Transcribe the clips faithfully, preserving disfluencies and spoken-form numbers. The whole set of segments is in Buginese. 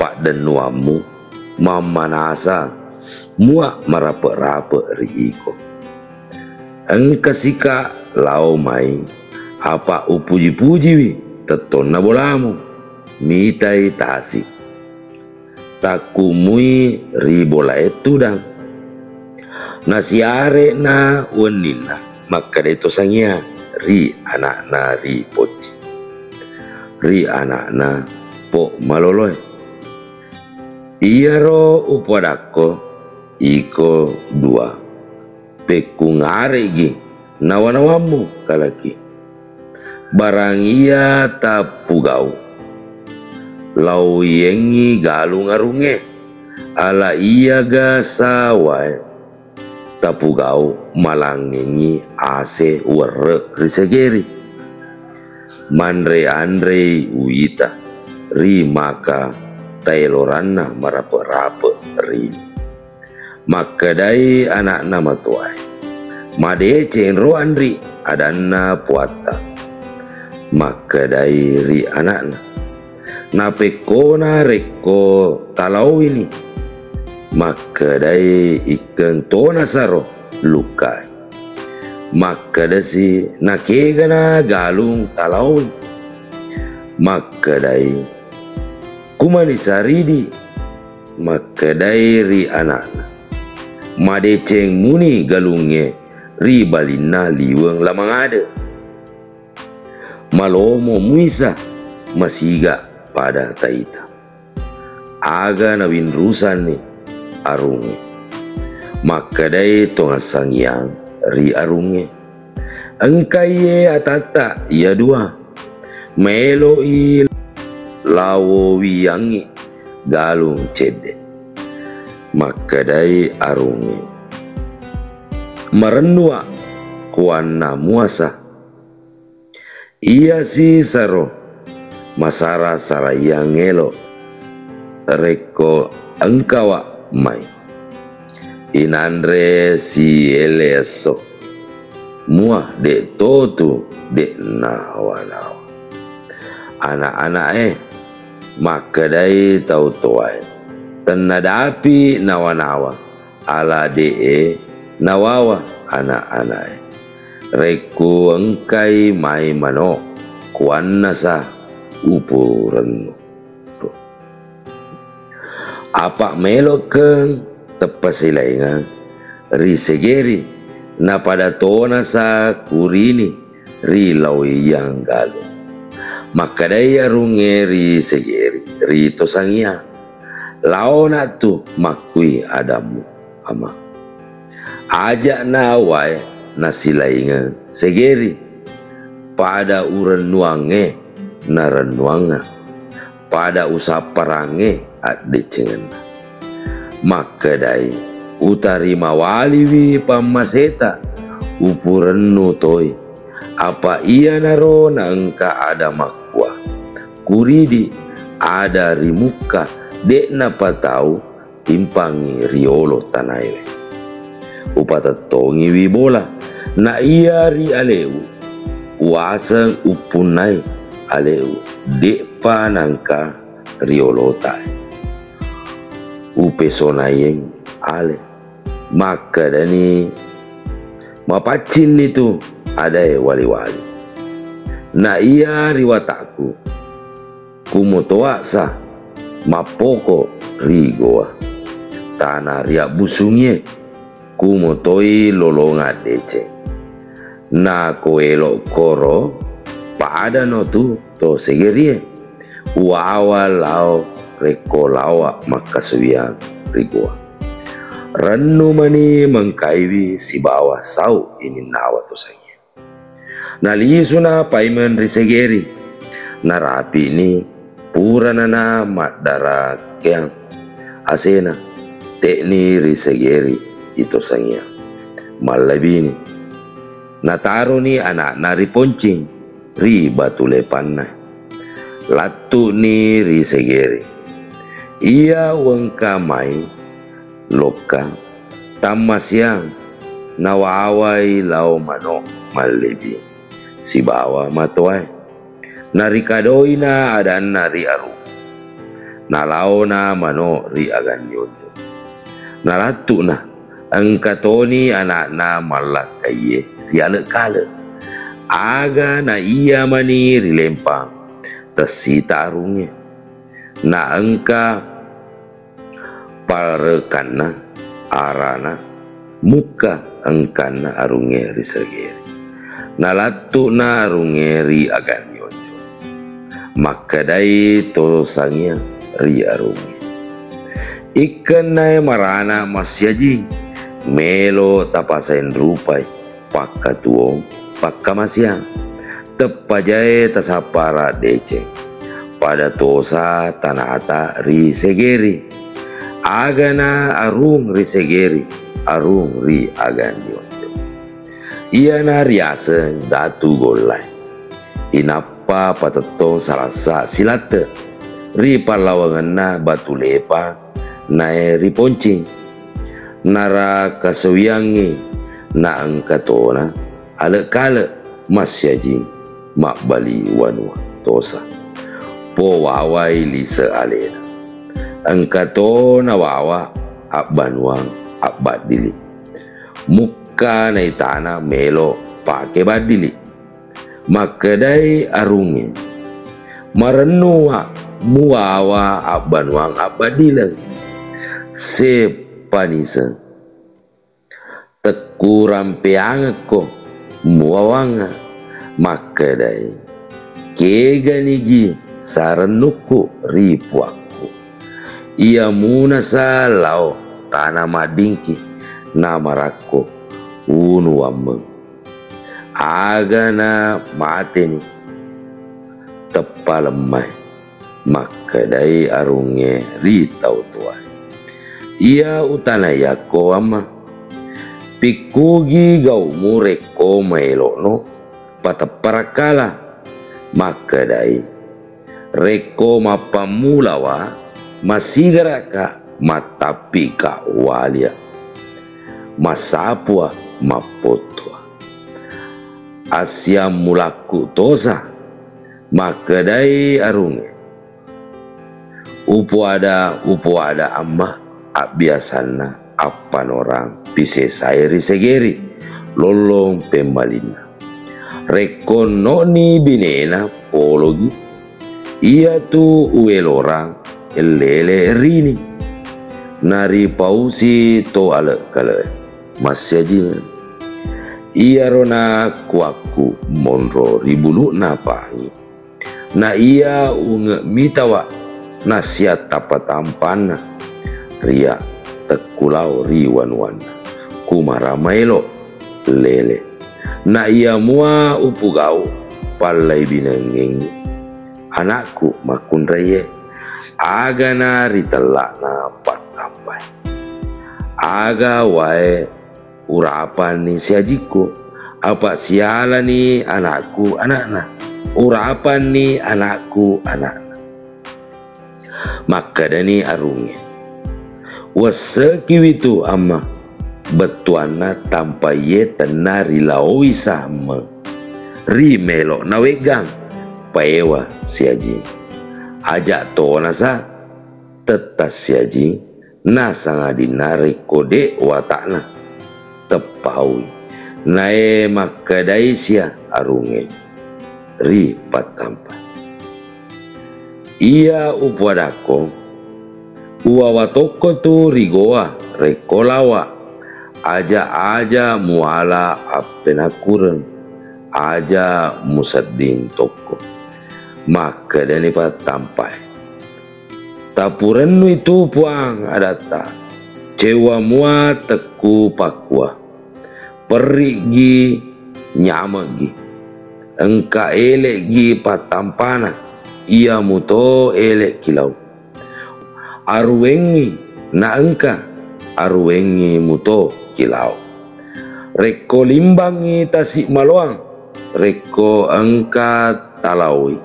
paddennuammu mammanasa mua marape-rape ri iko. Engka sika lao mai, apa upuji-pujiwi tettonna bolamu, mitai tasi. Takkummui ri bolae tudang. Nasiare'na wenninna, makkedai to sangia ri ana'na ri Pocci, ri ana'na Po Maloloe, "Iyaro upoadakko iko dua, pekkungaregi nawa-nawammu kalaki. Barang iya tapugau, lauiyengngi galung arungnge, ala iyaga sawae tapugau malangngengngi ase werre ri Segeri. Manre-anrei uwita ri maka taeloranna marape-rape ri." Makkedai ana'na matoae, "Madeceng ro anri adanna puatta." Makkedai ri ana'na, "Napekkona rekko talaowini?" Makkedai, "Ikkeng tona saro lukkai." Makkedasi, "Nakegana galung talaowi?" Makkedai, "Kumani saridi." Makkedai ri ana'na, "Madeceng muni galungnge ri balinna liweng La Mangade. Malomo muisa masiga pada taita." Aga nawinrusanni arungnge. Makkedai tongassangiang ri arungnge, "Engkaiye atatta iya dua. Maeloi lawowiyangngi galung cedde." Makkedai arungnge, "Marennua kuanna muasa." "Iyasi saro masara-saraiang elo rekko engkawa mai. Inanre siele esso. Mua de' totu de' nawa-nawa." "Ana'-ana'e," makkedai tau toae, "tennadapi nawa-nawa, ala de'e nawawa ana'-ana'e. Rekku engkai mai mano, kuannasa upurennu. Apa melokkeng teppasilaingeng ri Segeri, napada tonasa kurini ri laoiyang galung." Makkedai arungnge ri Segeri, ri tosangiang, "Laona tu makkui adammu, Ama. Aja'na wae nasilaingeng Segeri. Pada urennuangnge narennuangnga, pada usapparangnge addecengenna." Makkedai, "Utarima waliwi pammaseta, upurennu toi. Apa iyanaro naengka ada makkua, kuridi ada ri mukka, de'napa tau timpangngi riolo tanaewe. Upatettongiwi bola, na iya ri ale'u, kuaseng uppunnai ale'u, de'pa nangka riolotae. Upesonaieng ale." Makkedani, "Mapaccinni tu adae wali-wali. Na iya ri watakku, kumotoasa mappoko ri Gowa, tana riabbusungie, kumotoi lolongang deceng. Na ko elokkoro, padano tu to Segerie, uwawa lao rekko laowa makkasuwiang ri Gowa." Rennu mani mengkaiwi sibawa sau ininnawa tosangie. Nalisuna paimeng ri Segeri, narapi'ni purana na maddarakeang asena, te'ni ri Segeri itosangiang. Mallebini. Nataroni ana'na ri Poncing, ri Batulepanna. Lattu'ni ri Segeri. Iya uwengka mai lokka, tammasiang nawawai lao mano mallebi sibawa matoae. Narikadoina adanna ri arung. Nalaona mano ri Agannyonyo. Nalattu'na, engka toni ana'na mallakkaiye ri Alekkale. Aga na iya mani ri Lempang, tessita arungnge. Na engka parekanna arana Mukka engkanna arungnge ri Segeri. Nalattu'na arungnge ri Agannyonyo. Makkedai to sangia ri arungnge, ikkennae marana massiajing, melo tapasaeng rupai pakkatuwong pakkamaseang. Teppajae tasappara deceng. Pada tosa tanata ri Segeri. Agana arung ri Segeri, arung ri Agannyonyo. Iyana riaseng Datu Gollai. Inappa patettong salassa silatte ri pallawangenna Batu Lepang nae ri Poncing. Nara kasewiangngi na engka tona Alekkale massiajing mabbali wanua tosa. Po wawai lise alena. Engka to nawawa abbanuang abbaddili. Mukka naitana melo pake baddili. Makkedai arungnge, marennuwa muwawa abbanuang abbaddileng. Sepaniseng. Tekku rampeangekko muwawangnga, makkedai, keganigi sarennukku ri puakku. Iya munasa lao tana maddingki, namarakko unu wammeng. Agana mateni teppa lemmai. Makkedai arungnge ri tau toae, iya utanaiakko amma, pikkugi gau'mu rekko maelo'no patepparakkala? Makkedai, rekko mappammulawa masigara'ka mattappi'ka walia, massapua mappottua. Assiammulakku tosa. Makkedai arungnge, upoada, upoada amma abbiasanna appanorang pisesae ri Segeri lollong pemmalinna. Rekko noni binena pologi, iyatu uwelorang ellele rini. Naripausi to Alekkale massiajing. Iyaro na kuakku monro ri bulu'na pangi. Na iya unge mitawa nasiattappa-tampanna ria tekkulao ri wanuanna. Kumara maelo lele. Na iya mua upugau pallai binengengngi anakku makkunraiye. Agana ritella'na pattampai. Aga wae urapanni siajikku, apa sialani anakku anakna, urapanni anakku anakna. Makkedani arungnge, wessekiwi tu amma, bettuanna tampaiye tenna rilaoi sammeng ri melo'na weggang, paewa siajing. Ajak tona sa tetta siajing, nasangadinna rekko de' watakna teppaui. Nae makkedai sia arungnge ri pattampa, iya upoadakko, uwawa tokko tu ri goa rekko lawa. Aja-aja muala appenakkureng, aja musedding tokko. Makkedani pattampae, tapurennui tu Puang adatta, cewwa mua tekku pakkua, perri'gi nyameggi, engka ele'gi pattampana, iya muto ele'ki lau. Aruwengngi na engka, aruwengngi muto ki lao. Rekko limbangngi tasi maloang, rekko engka talaoi,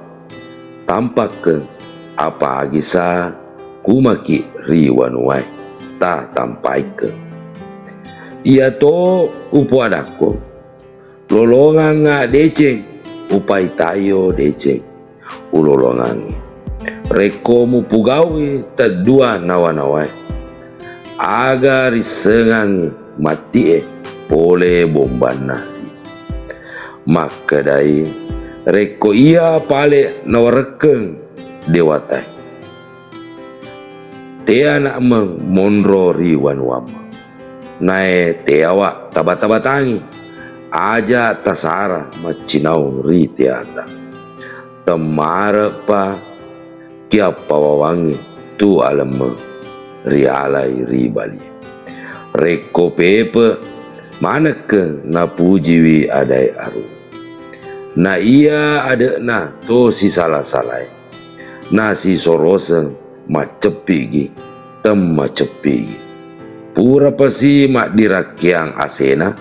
tampakkeng, apagi sa kumaki ri wanuwae, ta tampaikkeng. Iyato upoadakko, lolongangnga deceng, upaitaio deceng ulolongangngi. Rekko mupugau'i teddua nawa-nawae, aga rissengangngi matti'e pole bombanna ri. Makkedai, rekko iya pale nawarekkeng dewatae, teana'meng monro ri wanuwammeng. Nae teawa tabata-batangi, aja tasara maccinaung ri teata. Temmare'pa kiappawawangngi tu alemmeng rialai ri balie. Rekko pepe manekkeng napujiwi adae arung. Na iya ade'na to sisala-salae, nasisoroseng macceppi'gi temmaceppi'gi. Purapasi maddirakkeang asena,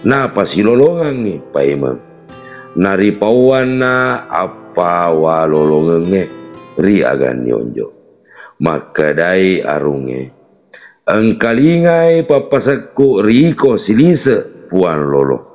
napasilolongangngi paimeng. Naripauanna appawalolongengnge ri aganni onjo. Makkedai arungnge, engkalingai pappasekku riko silise, Puang Lolo.